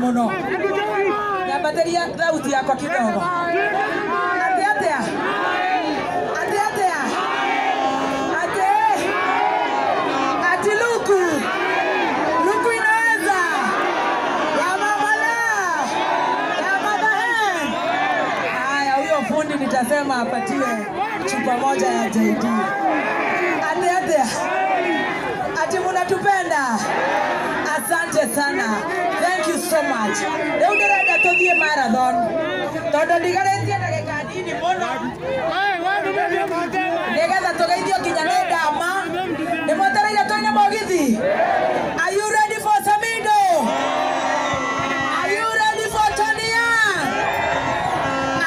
Mũno nyambatĩria thauti yakwa kidogo. Atĩ atĩa? Atĩ atĩa? Atĩ ati luku luku inaweza ya mama la ya mama hen. Haya, huyo fundi nitasema apatie chupa moja ya JD. Ati atĩa? Ati munatupenda? Asante sana, thank you so much. Rĩu ndĩrenda tũthiĩ marathon tondũ ndigarĩtie ndagĩka nini mũno nĩgetha tũgeithio nginya nĩ ndama. Nĩ mwetereire tũine mũgithi? Are you ready for Samido? Are you ready for Tonia?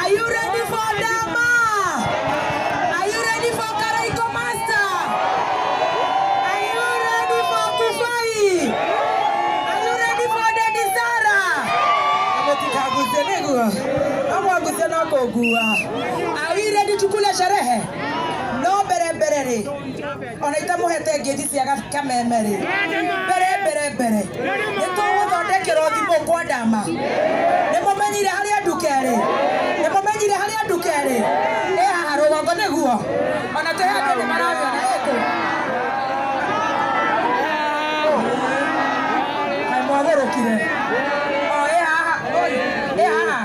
Are you ready for Dama? Are you ready for Karaiko Master? Are you ready for Kufai? Are you ready for Daddy Sarah? Mũtikagucie nĩguo no mwagucie no kũngua. Are we ready tukule sherehe? No mbere mbere rĩ, ona itamũhete ngeithi cia kameme rĩ, mbere mbere mbere nĩ tũgũthondekerwo thimũ kwa ndama. Nĩ mũmenyire harĩa nduka ĩrĩ? Nĩ mũmenyire harĩa nduka ĩrĩ? Ĩ haha rũgongo nĩguo ona twĩ handũ nĩ maramĩona ĩkũ. Kaĩ mwagũrũkire? O ĩ haha, oi, ĩ haha.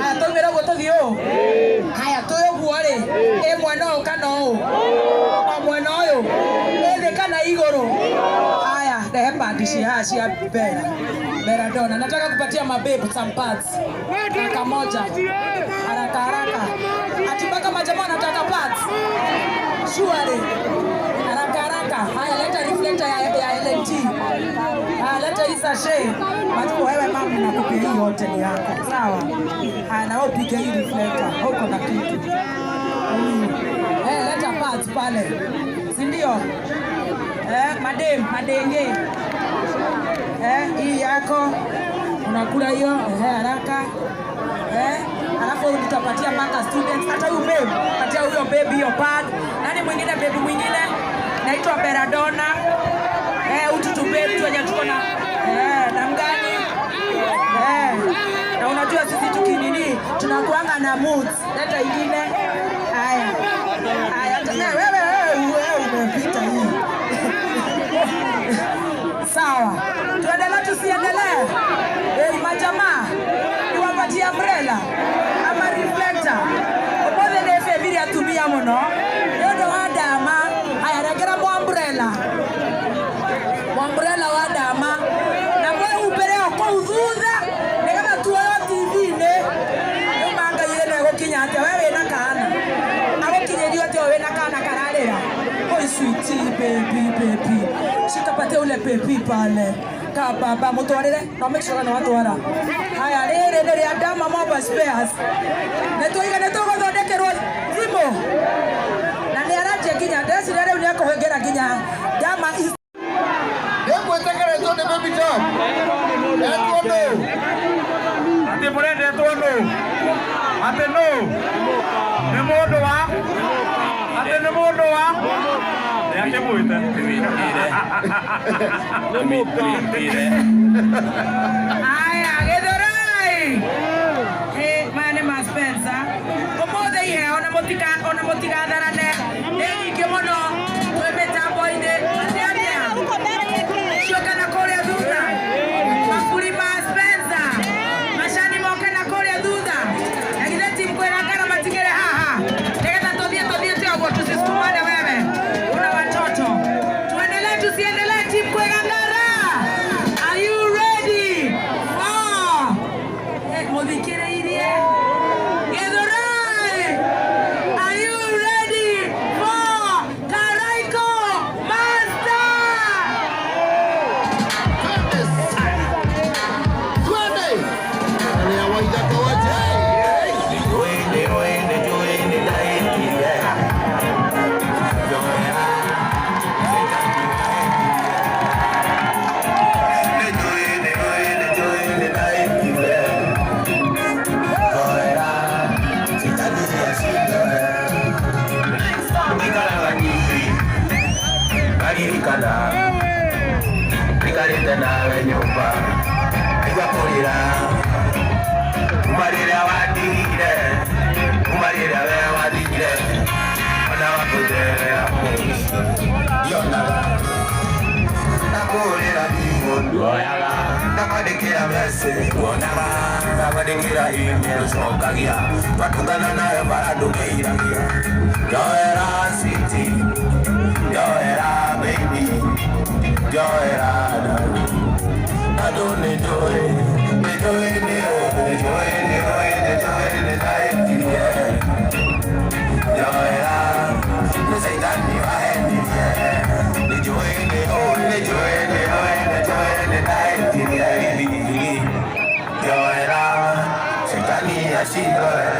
Haya, twaumĩra ũguo tũthiĩ ũũ. Haya, twĩ ũguo rĩ, ĩ mwena ũyũ kana ũũ? O mwena ũyũ. Ĩ thĩ kana igũrũ? Haya, rehe padi cia haha cia Bera. Bera Dona. Nataka kupatia mababe some pads. Dakika moja. Haraka haraka. Ati mpaka majamaa wanataka pads. Surely. Haraka haraka. Haya, leta reflector ya LNT. Haya, leta hii sachet. Majibu wewe mama, nakupia hii yote ni yako. Sawa. Haya, na wewe upige hii reflector. Huko na kitu. Eh, leta pads pale. Si ndio? Eh, madem, madenge. Eh, hii yako. Unakula hiyo, eh, haraka. Eh, alafu nitapatia mpaka students, hata huyu babe, patia huyo baby hiyo pad. Nani mwingine, baby mwingine? Naitwa Beradona. Eh, utu tu babe tu wenye tuko na eh, na mgani? Eh, na unajua sisi tukinini tunakuanga na moods. Leta ingine. Haya. Haya, eh, wewe wewe wewe umepita hii. Sawa. Tuendelee tusiendelee? Eh, majamaa, niwapatie umbrella ama reflector? Ũmũthĩ nĩ bĩbire atumia mũno nĩ ũndũ wa ndama. Haya, rengera mwa umbrella. Mwa umbrella wa ndama. Na mwĩhumbĩre o kũu thutha nĩgetha tuoywo TV-inĩ. Rĩu mangai ĩno ĩgũkinya atĩa? We wĩna kana? Agũkinyĩrio atĩa ũyũ wĩna kana kararĩra? Oi, sweetie, baby, baby. Shika, patia ule baby pale. Ka baba mutwarire no make sure nĩ watwara. Haya, rĩrĩ nĩ rĩa Dama Mobile Spares. Nĩ tũiga nĩ tũgũthondekerwo thimũ. Na nĩ aranjia nginya ndeciria rĩu nĩ ekũhingĩra nginya Dama. Nĩngwĩtĩkĩrĩtwo nĩ Baby Top. Etwo nũ? Atĩ mũrendetwo nũ? Atĩ nũ? Nĩ mũndũ wa? Atĩ nĩ mũndũ wa? Nĩ akĩmwĩte. Twĩkĩre. Aya, Githurai. Eh, maya nĩ ma Spencer. Ũmũthĩ iheo na mũtika ona mũtigatharane. Nĩ nyingĩ mũno twĩ mĩtambo-inĩ. Atĩ atĩa? Cioka na kũrĩa thutha. Maburi ma Spencer. Macani moke na kũrĩa thutha. Na githĩ timu kwĩra ngara matigĩre haha. Nĩgetha tũthiĩ tũthiĩte ũguo tusisukumane wewe. Una watoto. Tuendelee tusiendelee, timu kwĩra ngara? Are you ready? Four. Eh, mũthikĩrĩirie. Githurai. Are you ready? Ngai nĩũcokagia twatũngana nawe bara ndũkĩiragia njoera city njoera baby njoera andũ nĩ njũĩ nĩ njũĩ nĩ njũĩ nĩ ũĩ nĩ njũĩ nĩ ndaĩtirie njoera nĩ caitani wahenirie nĩ njũĩ nĩ ũĩ nĩ njũĩ nĩ ũĩ nĩ njũĩ nĩ ndaĩtirie njoera caitani acindore.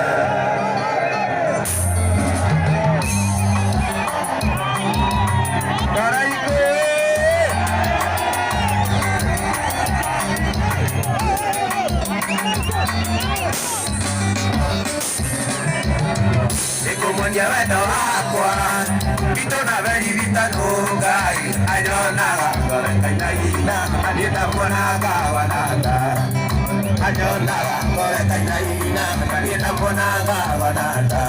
Nĩngũmuonia wendo wakwa itũna veririta Ngai anyonaga ngoro ĩkainaina niĩ ndamuonaga wananga anyonaga ngoro ĩkainaina niĩ ndamuonaga wananga.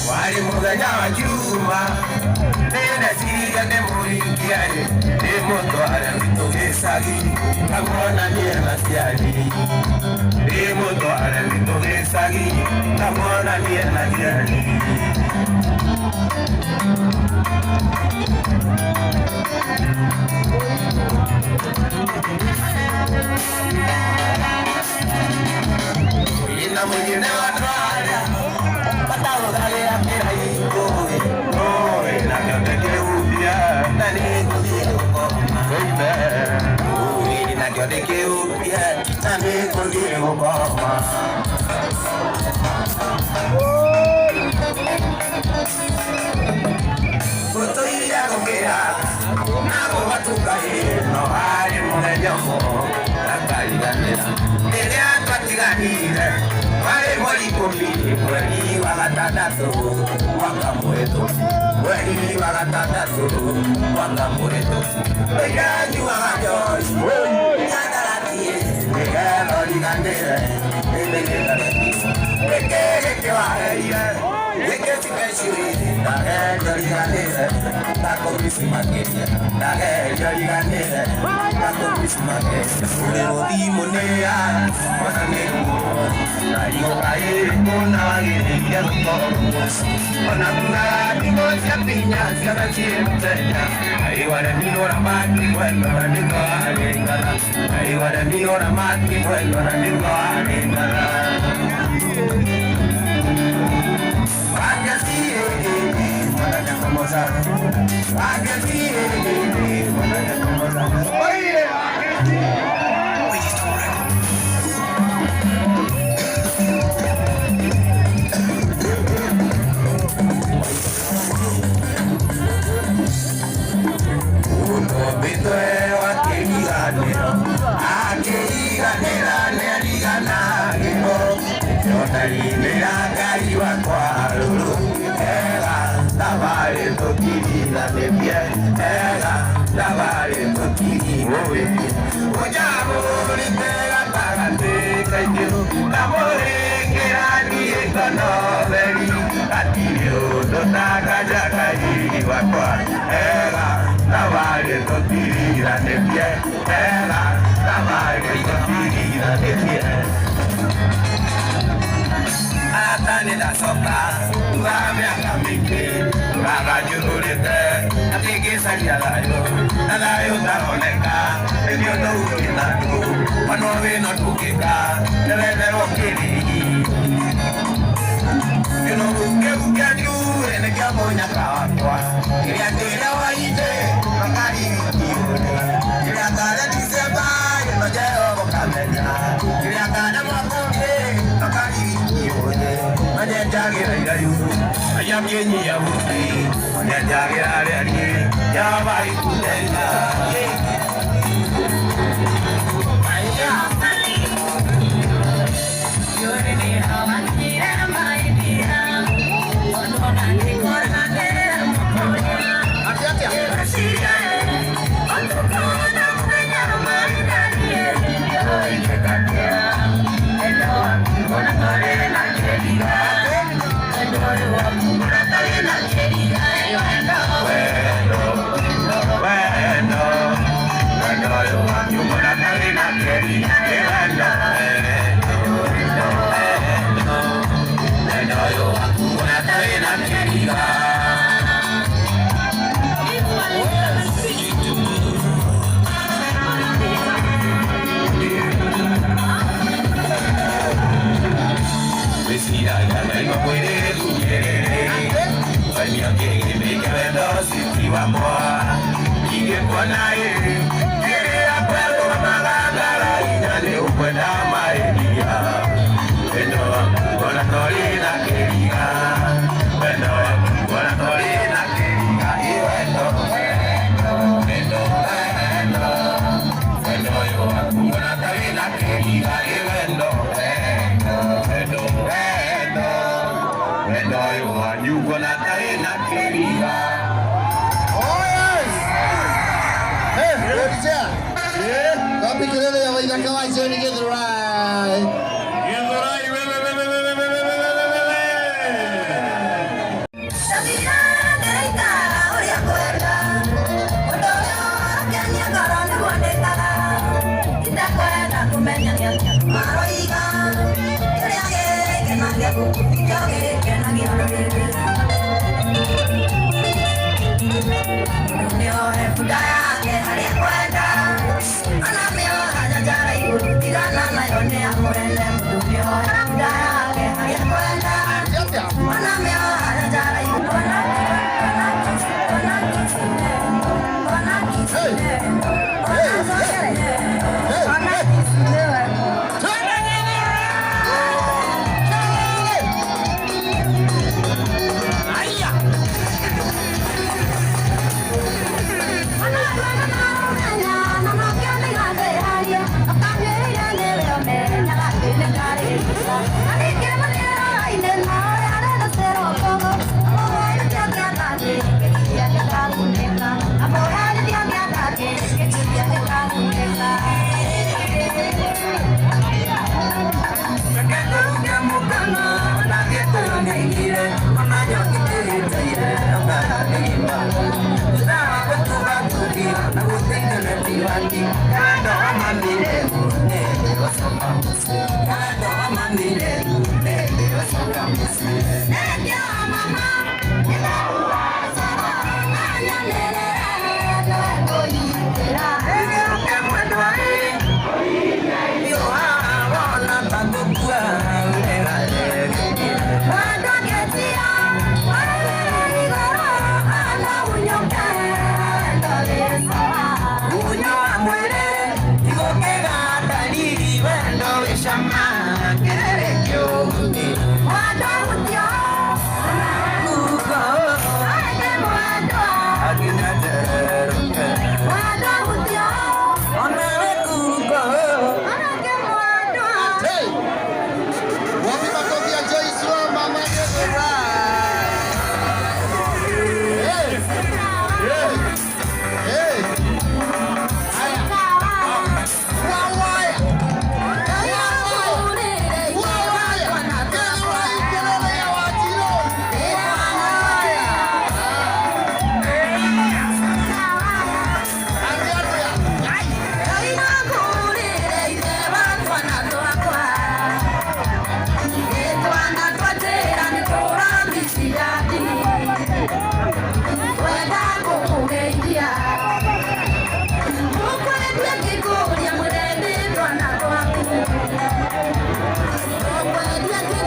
Warĩ mũthenya wa Juma nĩndeciria ndĩmũhingie ndĩmũtware gwitũ gĩcagi ngamuonanie na aciari ndĩmũtware gwitũ gĩcagi ngamuonanie na aciari. Ina mwingine watwara batahũthagĩra kĩraikũ oi na kĩonde kĩhutia na nĩngũthiĩ gũkoma oi na kĩonde kĩhutia na nĩngũthiĩ gũkoma. Gũtũire gũkĩra na gũgatuka no harĩ mũthenya ũmwe ngariganĩra rĩrĩa twatiganire warĩ mweri ikũmi mweri wa gatandatũ mwaka mũhĩtũku mweri wa gatandatũ mwaka mũhĩtũku rĩrĩa nyuaga njohi nyandaratiĩ nĩgetha ũriganĩre gĩkĩ gĩkĩ waheire gĩkĩ cikeciũi ndageria ũriganĩre ndakũmici makĩria ndageria ũriganĩre ndakũmici makĩria ũrĩ rũthimu nĩa ona nĩ ruo ona Thank you. Wa ingekuona kĩrĩa kwerũ magangara inya nĩ ũkwenda maĩria wendo waku ona torĩ na kĩriga wendo waku ona torĩ na kĩriga ĩ wendo wendo wendo wendo ũyũ waku ona torĩ na kĩriga ĩ wendo wendo wendo wendo wendo ũyũ wanyu ona torĩ na kĩriga. Oh yes. Hey, Leticia. Wapi kelele ya Waithaka wa John Githurai? Githurai wewe wewe wewe wewe wewe wewe. Hey. Hey, hey. Hey, hey. Twende Githurai! Kelele! Haya. Hey. Wapi makofi ya Joyce wa Mama Githurai? Hey. Hey. Hey. Haya. Wawaya. Wawaya. Githurai kelele ya Wanjiru. Wawaya. Ati atia. Ai.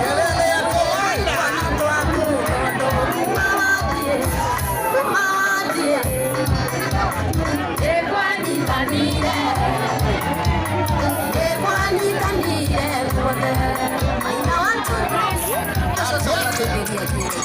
Kelele ya Komanda. Ati atia.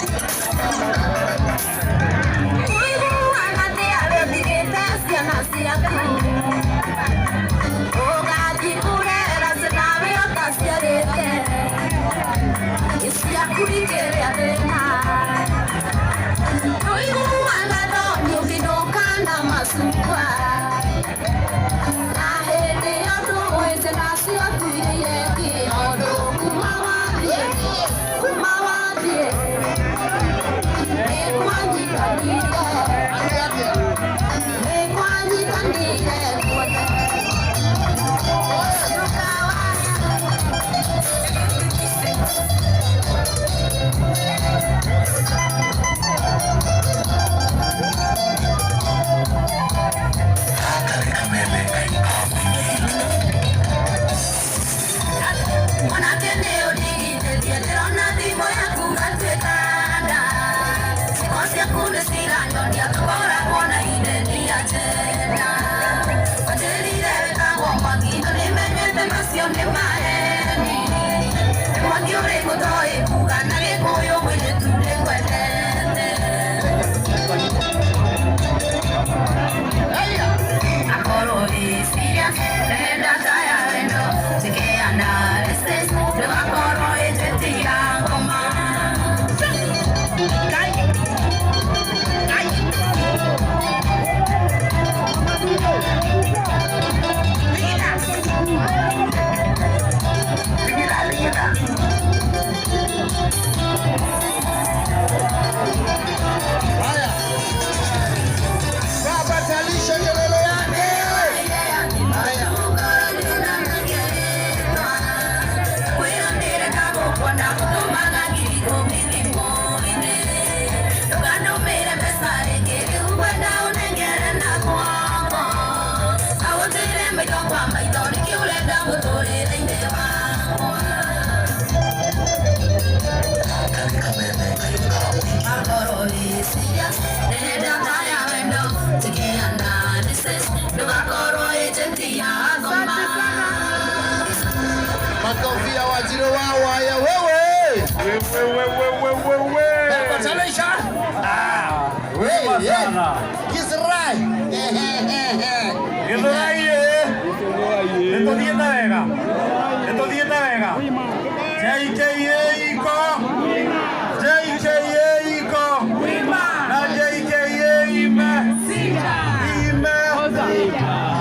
Mwanake nĩ ũndigithĩtie ndĩrona thimũ yaku ngatuĩka nda. Ciĩko ciaku nĩ ciranyonia. Wewe. Congratulations. Wema Hey, yeah. sana. Githurai. Githurai ĩ. Nĩ tũthiĩte wega. Nĩ tũthiĩte wega. JKA iko. JKA iko. Na JKA ime. Ime.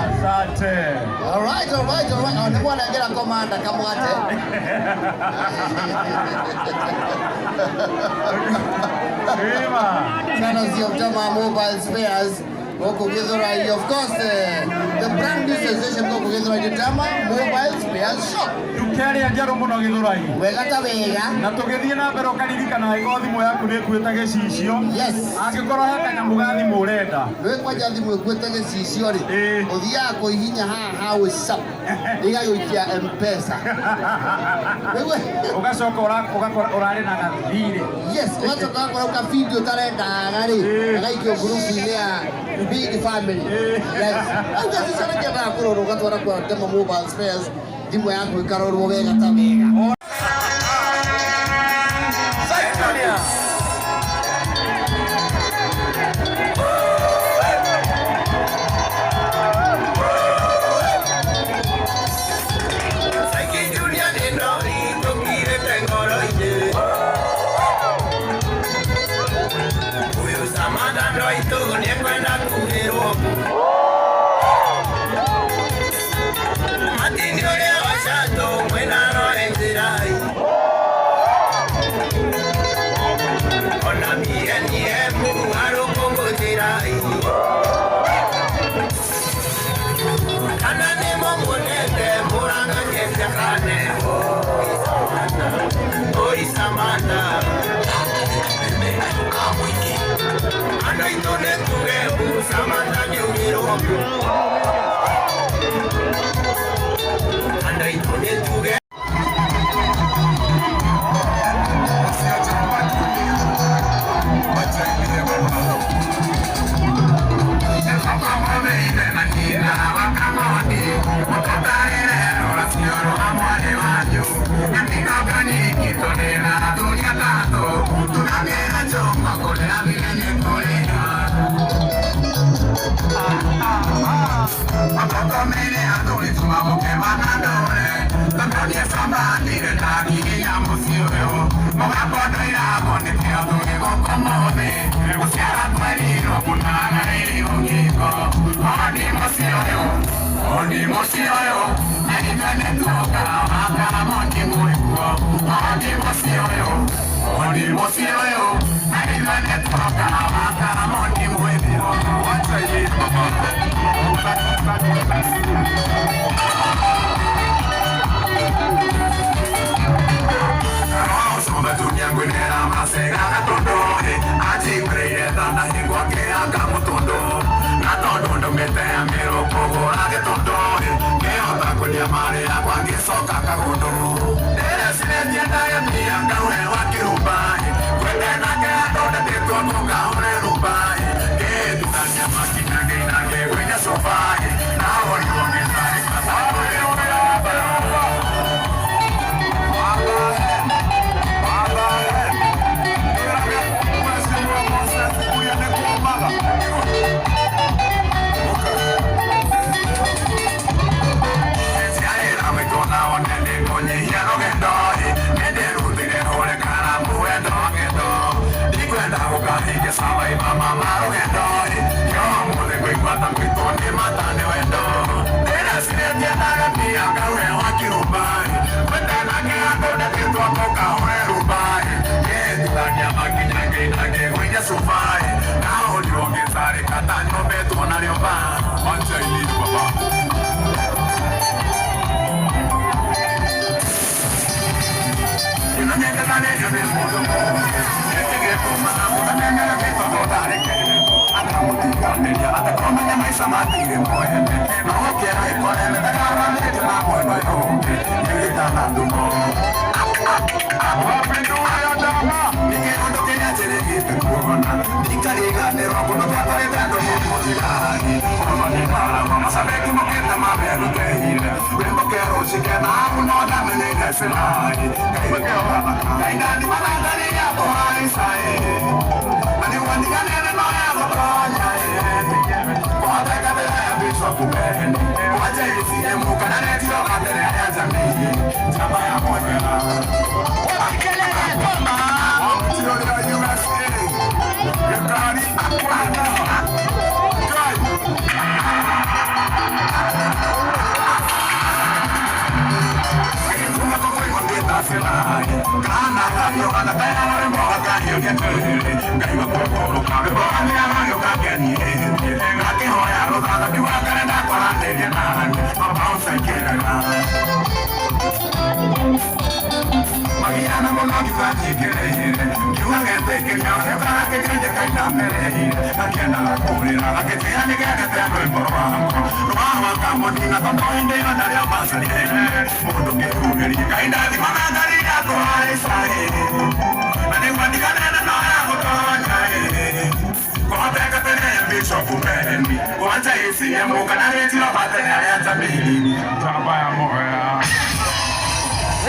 Asante. All right, all right, all right. Oh, nĩ mwanengera komanda kamwate. Wima. Courtesy of Jama Mobile Spares. Gũkũ Githurai, of course, the brand new sensation gũkũ Githurai nĩ Jama Mobile Spares Shop. Nduka ĩrĩa njerũ mũno Githurai. Wega ta wega. Na tũgĩthiĩ na mbere ũkaririkana angĩkorwo thimũ yaku nĩ ĩkuĩte gĩcicio. Yes. Angĩkorwo he kanyamũ ga thimũ ũrenda. Nĩ kwanja thimũ ĩkuĩte gĩcicio rĩ, Ĩĩ. ũthiaga kũhihinya haha ha WhatsApp, ĩgagũikia M-Pesa. Nĩguo? Ũgacoka ũgakora ũrarĩ na gathirĩ. Yes, ũgacoka ũgakora ka video ũtarendaga rĩ, Ĩĩ. gagaikio ngurubu-inĩ ya big family. Yes. Au gĩcicio nĩkĩendaga kũrorwo ũgatwara kwa Demo Mobile Spares, thimũ yaku ĩkarorwo wega ta wega.